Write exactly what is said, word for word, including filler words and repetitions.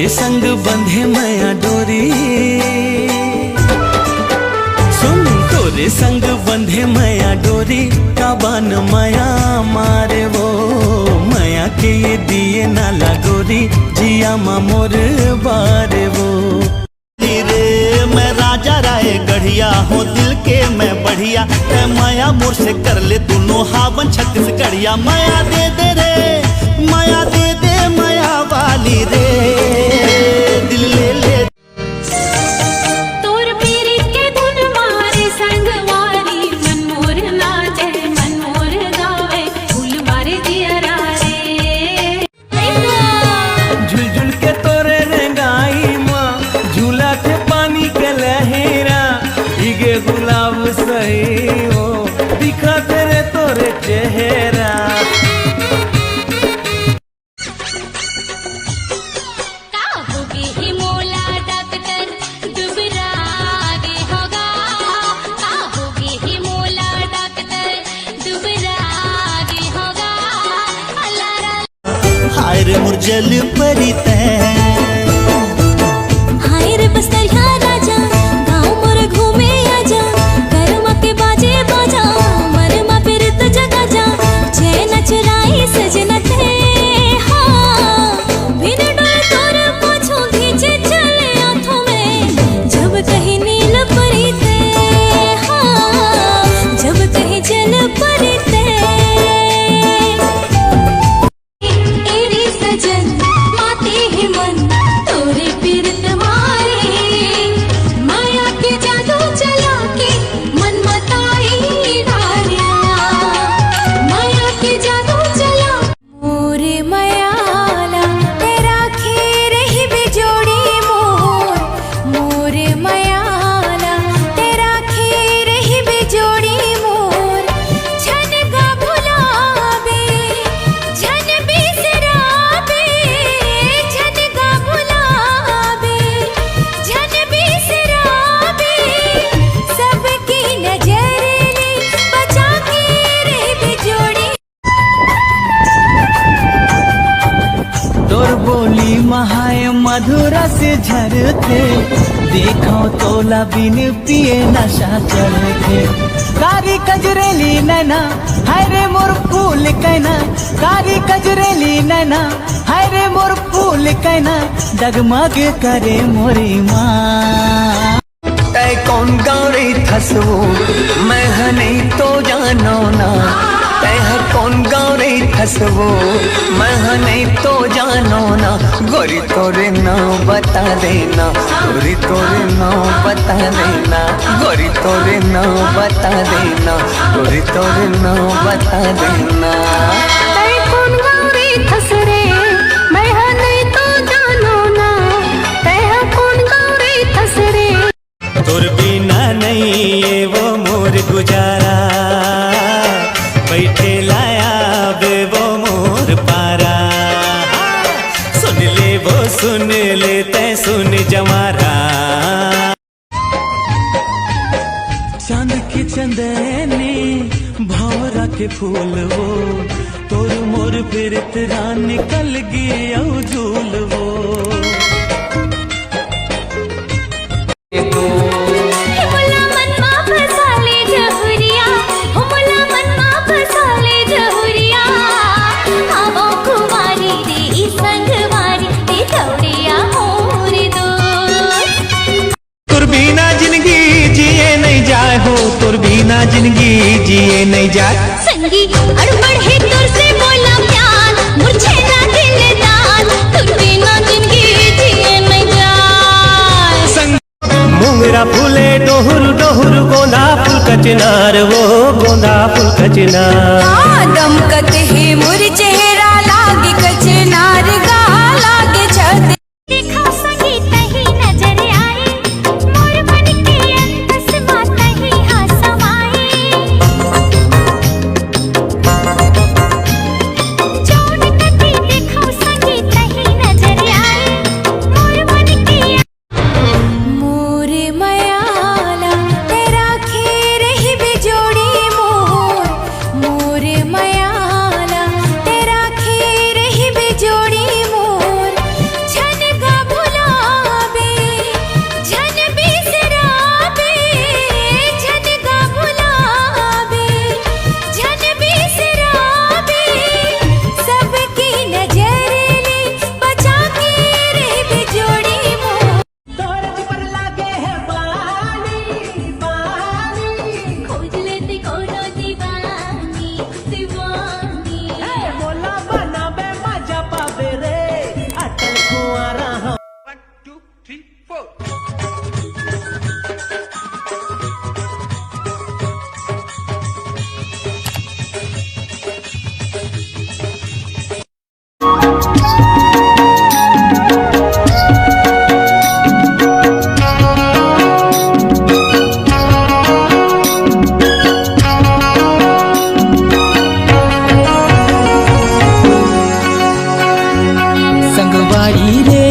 ए संग बंधे मया डोरी, सुन तोरे संग बंधे मया डोरी, काबा न मया मारे वो, मया के ये दिए ना लागोरी, जिया मा मोर बारे वो। रे मैं राजा राय गढ़िया हूँ, दिल के मैं बढ़िया, तै मया मोर से कर ले दोनों हावन छत्तीसगढ़िया। मया दे दे रे, मया दे दे, मया वाली रे, दिल ले ले। तोर पीरित के धुन मारे संगवारी, मन मोर नाचे, मन मोर गावे, फूल मारे जियरा रे। झुलझुल के तोरे रेंगाई मा, झूलत हे पानी के लहेरा, इगे गुलाब सही हो, दिखत रे तोरे चेहरा। का होगे हे मोला डॉक्टर, दुबरा गे होगा। का होगे हे मोला डॉक्टर, दुबरा गे होगा। अल्लाह रा हाय रे मोर जल परी तैं। हाय रे बस्तरिया राजा, गाँव मोर घूमे आजा, करमा के बाजे बाजा, मन मा पीरित जगा जा, चैन चुराई सजना तैं। हाँ, बिन डोर तोर पाछू भीजे चले आथों मैं, जब कहीं नील परी तैं। हाँ, जब कहीं जल परी तैं। ए रे सजन, माते हे मन, तोरे पीरित मारे। माया के जादू चला के, मन मताई डारिया। माया के जादू चला। मोर मयाला, तैं राखे रहिबे जोड़ी मोर। मोर मयाला, तैं राखे रहिबे जोड़ी मोर। झन गा भुलाबे, झन बिसराबे, झन गा भुलाबे, झन बिसराबे, सबके नजर ले बचा के रहिबे जोड़ी। तोर बोली मा हाय मधुर रस झरथे, देखो तोला बिन पिए नशा चढ़थे। कारी कजरेली नैना, हाय रे मोर फूल कैना, कारी कजरेली नैना, हाय रे मोर फूल कैना, डगमग करे मोरी माँ। तैं कोन गाँव रहिथस वो, मैं ह नइ तो जानों ना। तैं ह कोन गाँव रहिथस वो, मैं ह नइ तो जानों ना। गोरी तोरे नाँव बता देना, गोरी तोरे नाँव बता देना, गोरी तोरे नाँव बता देना, गोरी तोरे नाँव बता देना। तैं कोन गाँव रहिथस रे, मैं ह नइ तो जानों ना। तैं ह कोन गाँव रहिथस रे। तोर बिना नइ ए वो मोर गुजारा, बइठे ला आबे वो मोर पारा। सुन ले वो, सुन ले तैं सुन जवारा। चांद के चंदनी, भंवरा के फूल वो, तोर मोर पीरित रानी कलगी अउ झूल वो। हे मोला मन मा फंसा ले जहुरिया, हो मोला मन मा फंसा ले जहुरिया। आवो कुंवारी रे ई संगवारी, ए दौड़िया मोर दोस्त। तोर बिना जिनगी जिए नइ जाय हो, तोर बिना जिनगी जिए नइ जाय। संगी अड़बड़ हे तोर से मोला प्यार, मोर छेना दिलदार, तोर बिना जिनगी जिए नइ जाय। संग मुंगरा फूले डोहर डोहर, गोंदा फूल कचनार वो, गोंदा फूल कचनार। हाँ, दमकत हे मोर चेहरा, लागे कचनार गा, लागे छत। देखा संगी तही नजर आए, मोर मन के अंतस मा तही हा समाए। जौन कती देखा संगी तही नजर आए, मोर मन के मोर मयाला, तैं राखे रहिबे जोड़ी मोर। मोर मयाला, तैं आई रे